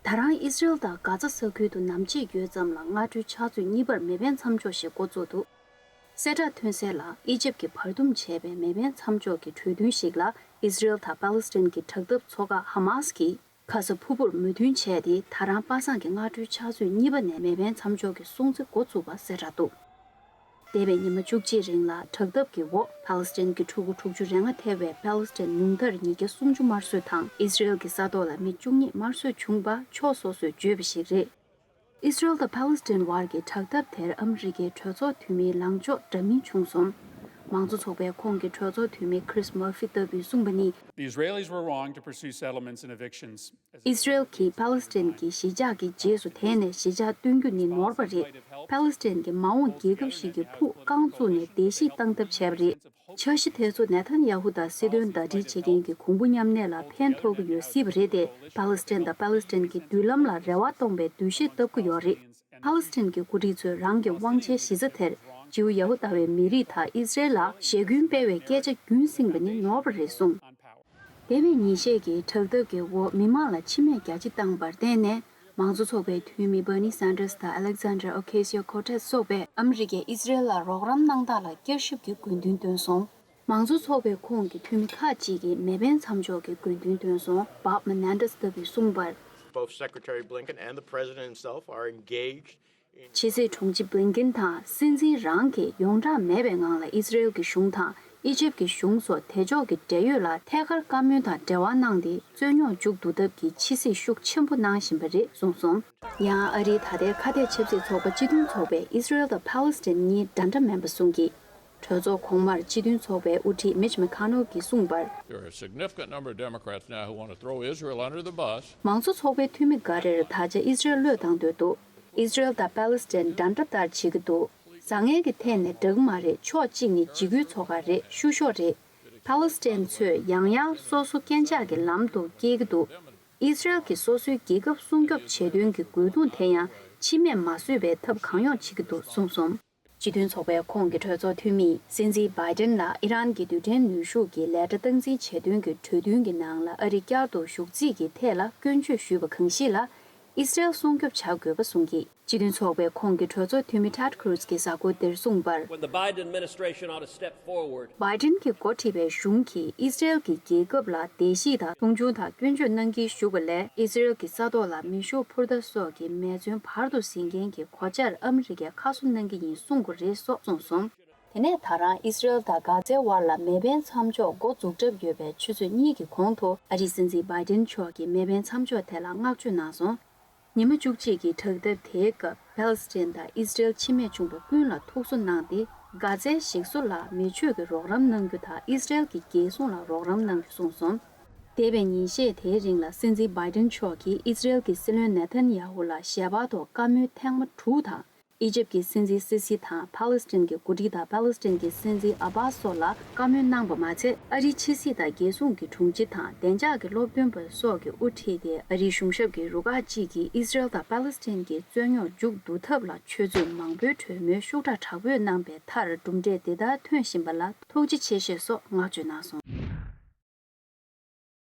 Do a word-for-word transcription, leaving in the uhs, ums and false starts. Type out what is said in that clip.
ད་རང་ཨི་སི་རེལ་དང་གྷ་ཛ་ས་ཁུལ་དུ་ནམ་ཕྱེད་ཡོལ་ཙམ་ལ་སྔ་དྲོའི་ཕྱག་ཚོད་གཉིས་པར་མེ་འཕེན་མཚམས་འཇོག་ཞིག་འགོ་བཙུགས་འདུག་གསལ་བསྒྲགས་ཐོན་གསལ་ལ། ཨི་ཇིབ་ཀྱིས་བར་འདུམ་བྱས་པའི་མེ་འཕེན་མཚམས་འཇོག་གི་གྲོས་མཐུན་ཞིག་ལ། ཨི་སི་རེལ་དང་པ་ལི་སི་ཐན་གྱི་དྲག་འཐབ་ཚོགས་ཁག་ཧ་མཱས་ཀྱིས་ཁ་ས་ཕུ་བོར་མོས་མཐུན་བྱས་ཏེ། ད་རང་པ་སངས་ཀྱི་སྔ་དྲོའི་ཕྱག་ཚོད་གཉིས་པ་ནས་མེ་འཕེན་མཚམས་འཇོག་གི་སྲུང་བརྩི་འགོ་ཚུགས་པ་གསལ་བསྒྲགས་འདུག་འདས་པའི་ཉི་མ་བཅུ་གཅིག་རིང་ལ་དྲག་འཐབ་ཀྱི་འོག་པ་ལི་སི་ཐན་གྱི་ཕྲུ་གུ་དྲུག་ཅུ་རེ་ལྔ་ཐེ་བའི་པ་ལི་སི་ཐན་ཉུང་མཐར་ཉིས་བརྒྱ་སུམ་ཅུ་དམར་གསོད་དང་། ཨི་སི་རེལ་གྱི་ས་ཐོག་ལ་མི་བཅུ་གཉིས་དམར་གསོད་བྱུང་པ་ཕྱོགས་སོ་སོས་བརྗོད་པ་ཞིག་རེད། ཨི་སི་རེལ་དང་པ་ལི་སི་ཐན་བར་གྱི་དྲག་འཐབ་དེར་ཨ་མི་རི་ཀའི་གྲོས་ཚོགས་འཐུས་མིའི་ལངས་ཕྱོགས་འདྲ་མིན་བྱུང་སོང་། མང་གཙོ་ཚོགས་པའི་ཁོངས་ཀྱི་གྲོས་ཚོགས་འཐུས་མི་Chris Murphy ལྟ་བུས་གསུངས་པ་ནི། The Israelis were wrong to pursue settlements and evictions. ཨི་སི་རེལ་གྱིས་པ་ལི་སི་ཐན་གྱི་གཞིས་ཆགས་ཀྱི་རྗེས་སུ་དེད་ནས་གཞིས་ཆགས་སྟོན་རྒྱུ་ནི་ནོར་བ་རེད། པ་ལི་སི་ཐན་གྱི་མ་འོངས་རྒྱལ་ཁབ་ཞིག་གི་ཕུགས་རྐང་བཙུགས་ནས་བརྡལ་བཤིག་བཏང་ཐབས་བྱས་པ་རེད། འཆར་གཞི་དེ་ཚོ་ནེ་ཐན་ཡ་ཧུ་དང་སྲིད་དོན་ཟླ་སྒྲིལ་བྱེད་མཁན་གྱི་གོང་བུ་མཉམ་གནས་ལ་ཕན་ཐོགས་ཀྱི་ཡོད་སྲིད་པ་རེད་དེ། པ་ལི་སི་ཐན་དང་པ་ལི་སི་ཐན་གྱི་མདུན་ལམ་ལ་རེ་བ་གཏོང་པའི་འདུ་ཤེས་བཏབ་ཀྱི་ཡོད་རེད། པ་ལི་སི་ཐན་གྱི་འགོ་ཁྲིད་ཚོས་རང་གི་དབང་ཆའི་གཞི་རྩ་དེར་ཇིའུ་ཡ་ཧུ་དཱ་བའི་མི་རིགས་དང་ཨི་སི་རེལ་ལ་ཞེ་འཁོན་སྤེལ་བའི་སྐད་ཆ་རྒྱུན་བསྲིངས་པ་ནི་ནོར་བ་རེད་གསུངས། འདས་པའི་ཉིན་ཤས་ཀྱི་དྲག་འཐབ་ཀྱི་འོག་མི་མང་ལ་འཆི་རྨས་རྒྱ་ཆེ་བཏང་བར་བརྟེན་ནས། མང་གཙོ་ཚོགས་པའི་འཐུས་མི་Bernie Sanders དང་Alexandria Ocasio-Cortez སོགས་པས་ཨ་མི་རི་ཀས་ཨི་སི་རེལ་ལ་རོགས་རམ་གནང་སྟངས་ལ་བསྐྱར་ཞིབ་ཀྱི་དགོས་འདུན་བཏོན་སོང་། མང་གཙོ་ཚོགས་པའི་ཁོངས་ཀྱི་འཐུས་མི་ཁག་ཅིག་གིས་མེ་འཕེན་མཚམས་འཇོག་གི་དགོས་འདུན་བཏོན་སོང་། Bob Menendez ལྟ་བུས་གསུངས་པར། Both Secretary Blinken and the President himself are engaged in ཕྱི་སྲིད་དྲུང་ཆེ་བྷི་ལིན་ཀིན་དང་སྲིད་འཛིན་རང་གིས་ཡོངས་གྲགས་མེད་པའི་ངང་ལ་ཨི་སི་རེལ་གྱི་གཞུང་དང་ཨི་ཇིབ་ཀྱི་གཞུང་སོགས་དེ་ཕྱོགས་ཀྱི་འབྲེལ་ཡོད་ལ་ཐད་ཀར་བཀའ་མོལ་དང་འབྲེལ་བ་གནང་སྟེ། རྩོད་རྙོག་མཇུག་བསྡུ་ཐབས་ཀྱི་ཕྱི་སྲིད་ཤུགས་ཆེན་པོ་གནང་བཞིན་པ་རེད་གསུངས་སོང་། ཡང་ཨ་རིའི་ད་ལྟའི་ཁ་གཏད་ཆབ་སྲིད་ཚོགས་པ་སྤྱི་མཐུན་ཚོགས་པས་ཨི་སི་རེལ་དང་ཕཱ་ལེ་སི་ཐན་གཉིས་འདྲ་འདྲ་མིན་པ་གསུང་གིས། གྲོས་ཚོགས་གོང་མར་སྤྱི་མཐུན་ཚོགས་པའི་དབུ་ཁྲིད་Mitch McConnell གྱིས་གསུངས་པར། There are a significant number of Democrats now who want to throw Israel under the bus. མང་གཙོ་ཚོགས་པའི་འཐུས་མི་འགའ་རེར་ད་ཆ་ཨི་སི་རེལ་བློས་བཏང་འདོད་འདུག་ཨི་སི་རེལ་དང་པཱ་ལེ་སི་ཐན་འདྲ་འདྲ་ལྟར་བྱེད་ཀྱི་འདུག་བཟང་ངན་གྱི་ཐད་ནས་འདྲ་གི་མ་རེད། ཕྱོགས་གཅིག་ནི་འཇིགས་སྐུལ་ཚོགས་ཁག་རེད། བཤུ་གཞོག་རེད། པཱ་ལེ་སི་ཐན་ཚོས་ཡང་ཡང་སོ་སོ་རྐྱེན་ཆག་གི་ལམ་དུ་སྐྱེལ་གྱི་འདུག་ཨི་སི་རེལ་གྱིས་སོ་སོའི་རྒྱལ་ཁབ་སྲུང་སྐྱོབ་བྱེད་དོན་གྱི་རྒོལ་རྡུང་དེ་ཡང་འཆི་རྨས་མ་བཟོས་པའི་ཐབས་གང་ཡོང་བྱེད་ཀྱི་འདུག་གསུངས་སོང་། སྤྱི་མཐུན་ཚོགས་པའི་ཁོངས་ཀྱི་གྲོས་ཚོགས་འཐུས་མིས་སྲིད་འཛིན་བྷའི་ཏིན་ལ་ཨི་རན་གྱི་རྡུལ་ཕྲན་ནུས་ཤུགས་ཀྱི་ལས་གྲྭ་སྟངས་འཛིན་བྱེད་དོན་གྱི་གྲོས་མཐུན་གྱི་ནང་ལ་ཨ་རི་བསྐྱར་དུ་ཞུགས་རྩིས་ཀྱི་ཐད་ལ་སྐྱོན་བརྗོད་ཞུས་པ་གང་ཞིག་ལ། ཨི་སི་རེལ་སྲུང་སྐྱོབ་བྱ་དགོས་པ་གསུངས་ཀྱིས། སྤྱི་མཐུན་ཚོགས་པའི་ཁོངས་ཀྱི་གྲོས་ཚོགས་འཐུས་མི་Ted Cruz གྱིས་གཟའ་འཁོར་འདིར་གསུངས་པར། When the Biden administration ought to step forward. བྷའི་ཏིན་གྱིས་འགོ་ཁྲིད་པའི་གཞུང་གིས་ཨི་སི་རེལ་གྱི་རྒྱལ་ཁབ་ལ་བརྡལ་བཤིག་དང་མཐོང་ཆུང་དང་སྐྱོན་བརྗོད་གནང་གིན་བཞུགས་པ་ལས། ཨི་སི་རེལ་གྱི་ས་ཐོག་ལ་མེ་ཤུགས་འཕུར་མདའ་སོགས་ཀྱི་མེ་མཚོན་བར་དུ་ཟིན་མཁན་གྱི་གོ་ཆར་ཨ་མི་རི་ཀས་ཁ་གསོ་གནང་གི་ཡིན་གསུང་དགོས་རེད་སོགས་གསུངས་སོང་། དེ་ནས་ད་རང་ཨི་སི་རེལ་དང་གྷ་ཛའི་དབར་ལ་མེ་འཕེན་མཚམས་འཇོག་འགོ་འཛུགས་གྲབས་ཡོད་པའི་ཆུ་ཚོད་གཉིས་ཀྱི་གོང་དུ། ཨ་རིའི་སྲིད་འཛིན་བྷའི་ཏིན་མཆོག་གིས་མེ་འཕེན་མཚམས་འཇོག་དེ་ལ་བསྔགས་བརྗོད་གནང་སོང་། ཉི་མ་བཅུ་གཅིག་གི་དྲག་འཐབ་དེའི་སྐབས། པཱ་ལེ་སི་ཐན་དང་ཨི་སི་རེལ་འཆི་རྨས་བྱུང་བ་ཀུན་ལ་ཐུགས་གསོ་གནང་སྟེ། གྷ་ཛའི་ཞིག་གསོ་ལ་མེ་མཆོད་ཀྱི་རོགས་རམ་གནང་རྒྱུ་དང་། ཨི་སི་རེལ་གྱི་རྒྱལ་སྲུང་ལ་རོགས་རམ་གནང་རྒྱུ་གསུངས་སོང་། འདས་པའི་ཉིན་ཤས་དེའི་རིང་ལ་སྲིད་འཛིན་བྷའི་ཏིན་མཆོག་གིས་ཨི་སི་རེལ་གྱི་སྲིད་བློན་ནེ་ཐན་ཡ་ཧུ་ལ་ཞལ་པར་ཐོག་བཀའ་མོལ་ཐེངས་མ་དྲུག་དང་། ཨི་ཇིབ་ཀྱི་སྲིད་འཛིན་སི་སི་དང་། ཕཱ་ལེ་སི་ཐན་གྱི་འགོ་ཁྲིད་དང་ཕཱ་ལེ་སི་ཐན་གྱི་སྲིད་འཛིན་ཨ་བྷ་སི་སོགས་ལ་བཀའ་མོལ་གནང་པ་མ་ཚད། ཨ་རིའི་ཕྱི་སྲིད་དང་རྒྱལ་སྲུང་གི་དྲུང་ཆེ་དང་བདེ་འཇགས་ཀྱི་སློབ་སྟོན་པ་སོགས་ཀྱི་དབུ་ཁྲིད་དེ། ཨ་རིའི་གཞུང་ཞབས་ཀྱི་རུ་ཁག་ཅིག་གིས་ཨི་སི་རེལ་དང་ཕཱ་ལེ་སི་ཐན་གྱི་རྩོད་རྙོག་མཇུག་བསྡུ་ཐབས་ལ་ཆུ་ཚོད་མང་པོའི་གྲོས་མོལ་ཤུགས་དྲག་དྲག་པོས་གནང་པའི་མཐར། གྲུབ་འབྲས་འདི་ལྟར་ཐོན་བཞིན་པ་ལ་ཐུགས་རྗེ་ཆེ་ཞེས་སོགས་བསྔགས་བརྗོད་གནང་སོང་།